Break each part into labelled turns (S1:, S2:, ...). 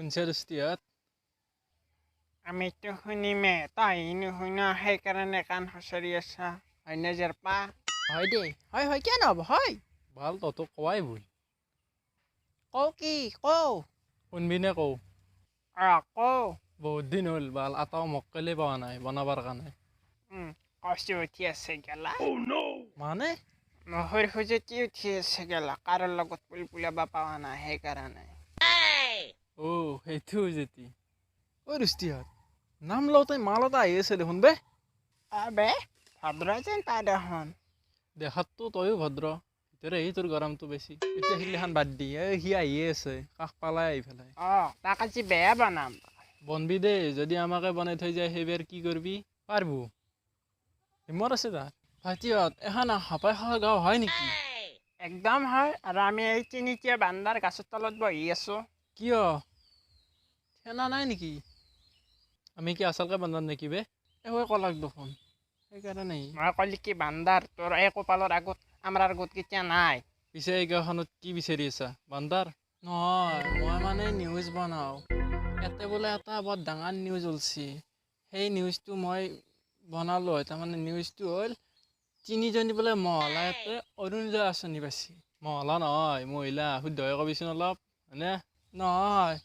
S1: শুনছে দোস্তিহঁত?
S2: আমিতো শুনিমে, তই নুশুন, সেইকাৰণে কাণ খুচৰি আছা হয়নে জেৰপা?
S3: হয় দেই, হয় হয়, কিয় নহ'ব হয়।
S1: ভাল, তহঁতক কোৱাই ভুল।
S3: কওঁ কি কওঁ?
S1: শুনবি নে কওঁ?
S2: অঁ কওঁ।
S1: বহুত দিন হ'ল ভাল আটাও মক্কেলেই পোৱা নাই বনাবাৰ কাৰণে।
S2: কচু উঠি আছে গেলা।
S1: মানে
S2: মহৰ খুজুতি উঠি আছে গেলা, কাৰো লগত পুলপুলাব পোৱা নাই সেইকাৰণে।
S1: অ' সেইটো যেতি। ঐ দোস্তিহঁত, নাম লওঁতে মাল এটা আহি আছে দেখোন বে।
S2: আবে ভদ্ৰ যেন পাই দেখোন।
S1: দেখাততো তয়ো ভদ্ৰ, ভিতৰে আহি তোৰ গৰমটো বেছি। এতিয়া সিগিলাখান বাদ দি, এই সি আহিয়ে আছে, কাষ পালাই আহি পেলাই।
S2: অঁ তাক আজি বেয়া বনাম।
S1: বনবি দেই, যদি আমাকে বনাই থৈ যায় সেইবাৰ কি কৰবি? পাৰবো, হিমত আছে তাৰ। ভাইটিহঁত, এখন হাপাই খোৱা গাঁও হয় নেকি?
S2: একদম হয়, আৰু আমি এই তিনিটীয়া বান্দাৰ গাছৰ তলত বহি আছোঁ।
S1: কিয় থেনা নাই নেকি? আমি কি আচলকে বান্দাৰ নেকি বে? একোৱে কলাক দেখোন, সেইকাৰণে।
S2: মই ক'লি কি বান্দাৰ, তোৰ এই কপালৰ আগত আমাৰ আগত কেতিয়া নাই।
S1: পিছে এই গাঁওখনত কি বিচাৰি আছা বান্দাৰ? নহয়, মই মানে নিউজ বনাওঁ। ইয়াতে বোলে এটা বৰ ডাঙৰ নিউজ ওলছি, সেই নিউজটো মই বনালোঁ হয়। তাৰমানে নিউজটো হ'ল তিনিজনী বোলে মহলা ইয়াতে অৰুণোদয় আঁচনি পাইছে। মহলা নহয়, মহিলা, শুদ্ধকে কবিচোন অলপ, হয়নে? নহয়,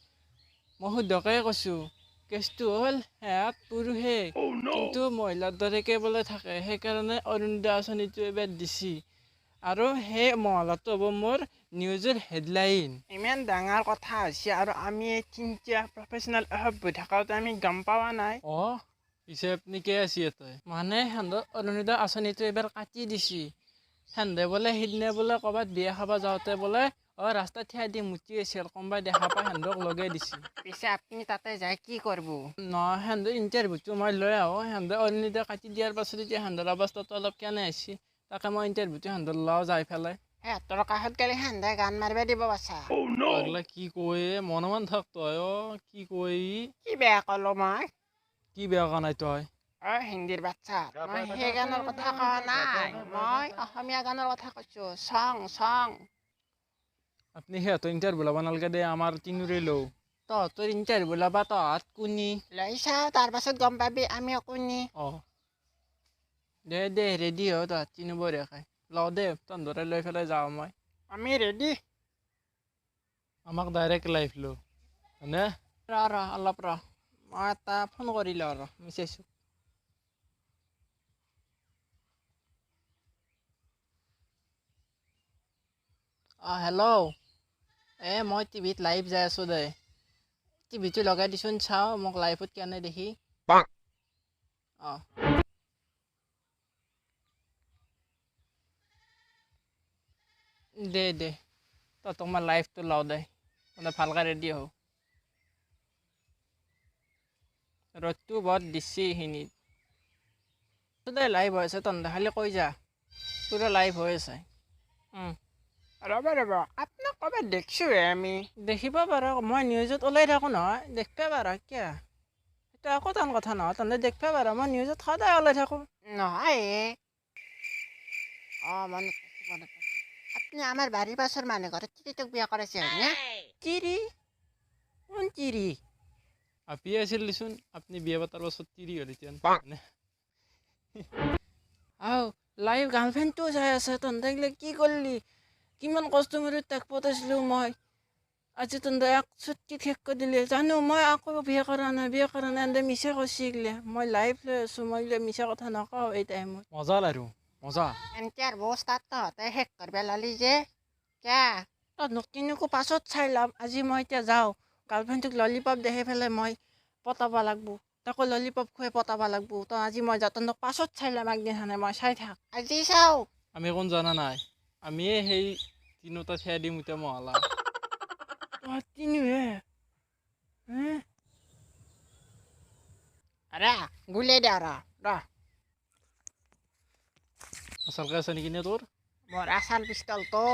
S1: মই শুদ্ধকে কৈছোঁ। কেছটো হ'ল সেয়াত পুৰুষে কিন্তু মহিলাৰ দৰেকে বোলে থাকে, সেইকাৰণে অৰুণোদয় আঁচনিটো এইবাৰ দিছি। আৰু সেই মহলাটো হ'ব মোৰ নিউজৰ হেডলাইন।
S2: ইমান ডাঙৰ কথা হৈছে আৰু আমি এই তিনিটা প্ৰফেচনেল অসভ্য থাকোঁতে আমি গম পোৱা নাই।
S1: অঁ পিছে আপুনি কে আছে ইয়াতে?
S3: মানে সিহঁতৰ অৰুণোদয় আঁচনিটো এইবাৰ কাটি দিছি। সেন্ধে বোলে সিদিনা বোলে ক'ৰবাত বিয়া খাব যাওঁতে বোলে অঁ ৰাস্তাত থিয়া দি মুতি আছিল, কোনোবাই দেখা পাই সিহঁতক লগাই দিছি।
S2: পিছে আপুনি তাতে যাই কি কৰিব?
S3: নহয়, সিহঁতৰ ইণ্টাৰভিউটো মই লৈ আহোঁ। সিহঁতৰ অৰুণোদয় কাটি দিয়াৰ পাছত এতিয়া সিহঁতৰ অৱস্থাটো অলপ কেনে হৈছে, তাকে মই ইণ্টাৰভিউটো সিহঁতৰ লওঁ যাই পেলাই।
S2: সিহঁতৰ কাষত গ'লে সিহঁতে গান মাৰিব দিব বাছা।
S1: পাগলা কি কয়, মনমান থাক তই। অ' কি কয়?
S2: কি বেয়া ক'লো মই?
S1: কি বেয়া কোৱা নাই তই?
S2: অ' হিন্দীৰ বাচ্ছা, মই সেই গানৰ কথা কোৱা নাই, মই অসমীয়া গানৰ কথা কৈছোঁ। চং চং।
S1: আপুনি সিহঁতৰ ইণ্টাৰভিউ ল'ব নালাগে দে, আমাৰ তিনিওৰে লওঁ।
S3: তহঁতৰ ইণ্টাৰভিউ ল'বা তহঁত কোনি?
S2: লৈ চাওঁ, তাৰ পাছত গম পাবি আমি কোনি।
S1: অঁ
S3: দে দে, ৰেডি হ তহঁত তিনি বঢ়িয়াকে। লওঁ দে, তহঁতৰে লৈ পেলাই যাওঁ মই।
S2: আমি ৰেডি।
S1: আমাক ডাইৰেক্ট লাইভ লওঁ, হয়নে?
S3: ৰ ৰ অলপ ৰ, মই এটা ফোন কৰি লওঁ ৰ, মিছেছক। অঁ হেল্ল', এই মই টিভিত লাইভ যাই আছোঁ দে, টিভিটো লগাই দিচোন, চাওঁ মোক লাইভত কেনে দেখি। অঁ দে দে, তহঁতক মই লাইভটো লওঁ দে, তহঁতে ভালকৈ ৰেডি হওঁ। ৰ'দটো বৰ দিছে এইখিনিত। দে লাইভ হৈ আছে, তহঁতে খালি কৈ যা, পূৰা লাইভ হৈ আছে।
S2: ৰ'ব ৰ'ব, আপোনাক ক'ৰবাত দেখছোঁহে আমি।
S3: দেখিব পাৰ, মই নিউজত ওলাই থাকোঁ নহয়, দেখিব পাৰ কিয়? সেইটো একো টান কথা নহয়, তহঁতে দেখিব পাৰ, মই নিউজত সদায় ওলাই থাকোঁ।
S2: নহয়। অঁ মনত পৰিছে, মনত পৰিছে। আপুনি আমাৰ বাৰীৰ পাছৰ মানুহ ঘৰত তিৰিটোক বিয়া কৰাইছে হয়নে?
S3: তিৰি? কোন তিৰি?
S1: আপিয়ে আছিল দেচোন, আপুনি বিয়া পতাৰ পাছত তিৰি হ'ল এতিয়া।
S3: আও লাইভ গাৰ্লফ্ৰেণ্ডটোও চাই আছে, তহঁতে এইগিলা কি কৰলি? কিমান কষ্ট কৰি তাক পতাইছিলোঁ মই, আজি তহঁতে এক চুটকিত শেষ কৰি দিলি। জানো মই আকৌ বিয়া কৰা নাই, বিয়া কৰা নাই, এন্তে মিছা কৈছে এইগিলা। মই লাইভ লৈ আছোঁ, মই এইগিলা মিছা কথা নকওঁ এই টাইমত।
S1: মজা লাৰু মজা।
S2: এনকে বস্তাত তহঁতে শেষ কৰিব লালি যে কিয়া?
S3: তহঁতক তিনিকো পাছত চাই ল'ম, আজি মই এতিয়া যাওঁ। গাৰ্লফ্ৰেণ্ডটোক ললিপপ দেখাই পেলাই মই পতাব লাগব, তাকো ললিপপ খুৱাই পতাব লাগব। তই আজি মই যাওঁ, তহঁতক পাছত চাই ল'ম একদিনখনে, মই চাই থাক।
S2: আজি চাওঁ।
S1: আমি কোন জানা নাই? আমিয়ে সেই তিনিওটা থিয়া দি মুতে মহলা।
S3: তহঁত তিনিওহে? হে?
S2: আৰে গুলিয়াই দে ৰ ৰ।
S1: আচলকে আছে নেকি নে তোৰ?
S2: মোৰ আচাল পিষ্টলটো।